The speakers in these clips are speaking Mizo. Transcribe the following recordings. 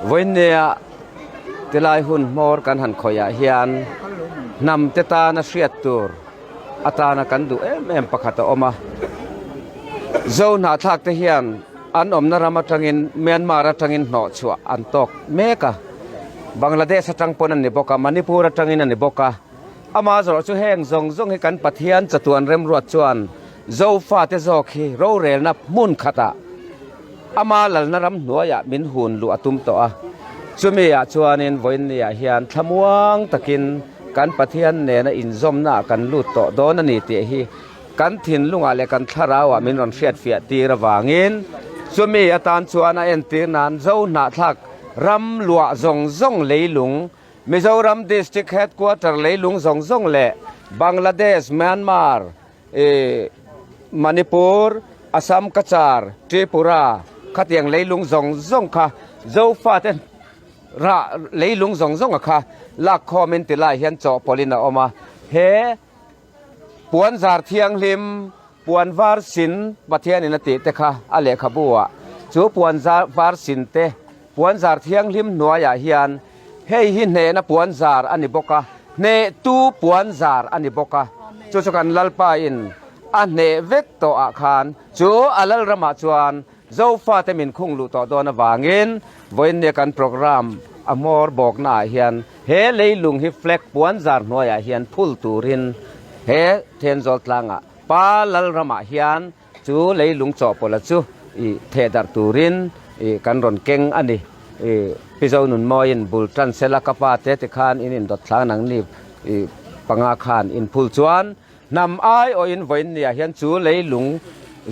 Vawiinnia tilai hun hmawr kan han khawih ah hian hnam te tana hriat tur atana kan duh em em pakhat a awm a. Zo hnahthlak te hian an awmna ram atangin Myanmar atangin hnawh chhuah an tawk mek a. Bangladesh atang pawn a ni bawk a, Manipur atangin a ni bawk a. Ama zawrh chu heng zawng zawng hi kan Pathian chatuan remruat chuan Zofate zawk hi rorelna hmun khatah ama lalna ram hnuaiah min hun luh a tum tawh a. Chumi ah chuanin vawiinniah hian thlamuang takin kan Pathian nena inzawmnaah kan lut tawh dawn a ni tih hi kan thinlungah leh kan thlarauah min rawn hriatfiah tir avangin chumi atan chuan a entir nan Zo hnahthlak ram luah zawng zawng leilung Mizoram District Headquarter leilung zawng zawng leh Bangladesh, Myanmar, Manipur, Assam Cachar, Tripura khatiang leilung zawng zawng kha Zofate rah leilung zawng zawnga kha lakkhawmin tilai hian chawhpawlhin a awm a. He Puanzar thianghlim, puan var sin Pathianin a tih te kha a lehkhabu ah chu puanzar var sin te puanzar thianghlim hnuaiah hian hei hi hnehna puanzar a ni bawk a, hnehtu puanzar a ni bawk a, chu chu kan Lalpa in a hneh vek tawh ah khan chu a Lalramah chuan Zofate min khung luh tawh dawn avangin vawiinnia kan programme a hmawr bawkna ah hian He leilung hi flag puanzar hnuaiah hian phul turin he Thenzawl tlangah Pa Lalramah hian chu leilung chawhpawlha chu i thehdarh turin i kan rawn keng a ni. I Pi Zonunmawiin bul tan sela ka pa te tikhan in indawt thlang nangni i panga khan in phul chuan hnam aiawhin vawiinniah hian chu leilung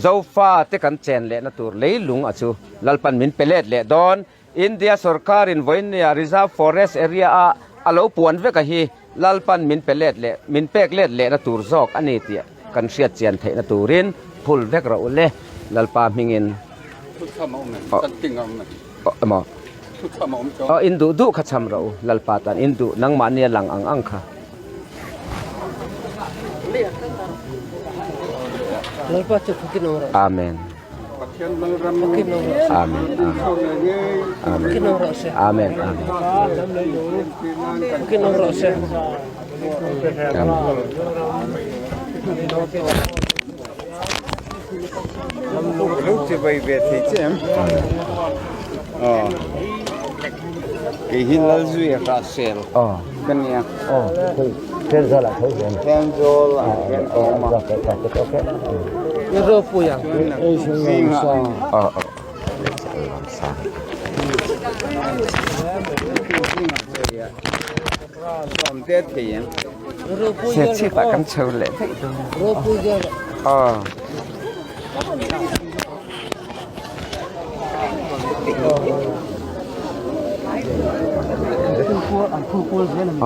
Zofa te kan chen lehna tur leilung a chu Lalpan min pe let leh dawn. India sorkarin vawiinnia Reserve Forest Area a a lo puan vek a hi Lalpan min pe let leh min pek let lehna tur zawk a ni tih kan hriat chian theihna turin phul vek rawh u le Lalpa hmingin emaw aw in duh duh kha cham rawh u Lalpa tan in duh nangmahni a lang ang ang kha. Amen. Amen. Amen. Amen. Amen. Kei hi Lalzui hra sel ka nia. Thenzawl ah hian ka awm a. Serchhip ah kan chho leh daih dawn a.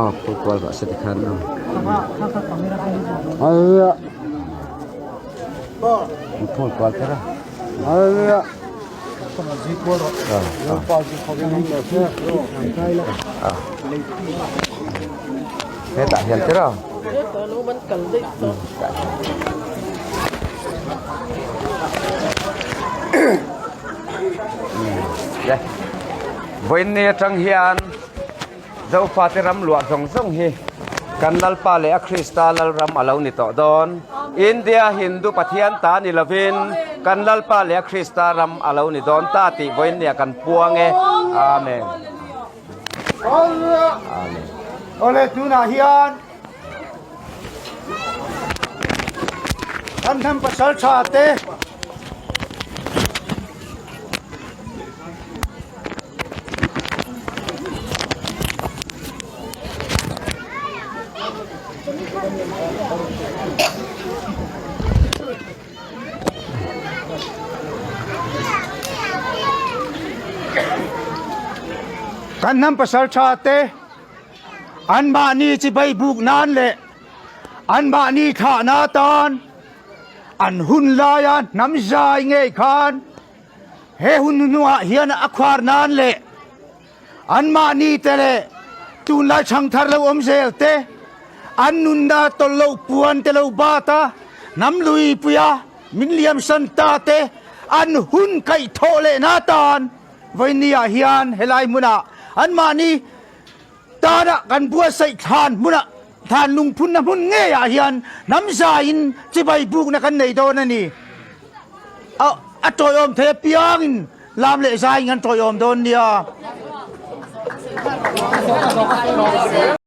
Aw phul kual vah se tikhan a an phul kual kher a hetah hian tiraw Vawiinni atang hian Zofate ram luah zawng zawng hi kan Lalpa leh a Krista Lalram a lo ni tawh dawn. India Hindu Pathian ta ni lovin kan Lalpa leh a Krista ram a lo ni dawn ta tih vawiinniah kan puang e. Amen. Amen. Awle tunah hian Kan hnam pasal tha te Kan hnam pasal tha te Anmahni chibai buk nan leh anmahni thlahna atan an hun laia hnam zai ngei khan he hun hnuah hian a khuar nan leh anmahni te leh tunlai chhangthar lo awm zel te an nunna tawlh lo puan te lo bat a hnam luipuia min liamsan ta te an hun kaihthawh lehna atan. Vawinia hian helai hmunah anmahni tana kan buatsaih thlan hmunah thlan lungphunna hmun ngeiah hian hnam zaiin chibai bukna kan nei dawn a ni. A tawiawm thei apiangin lam leh zaiin kan tawiawm dawn nia.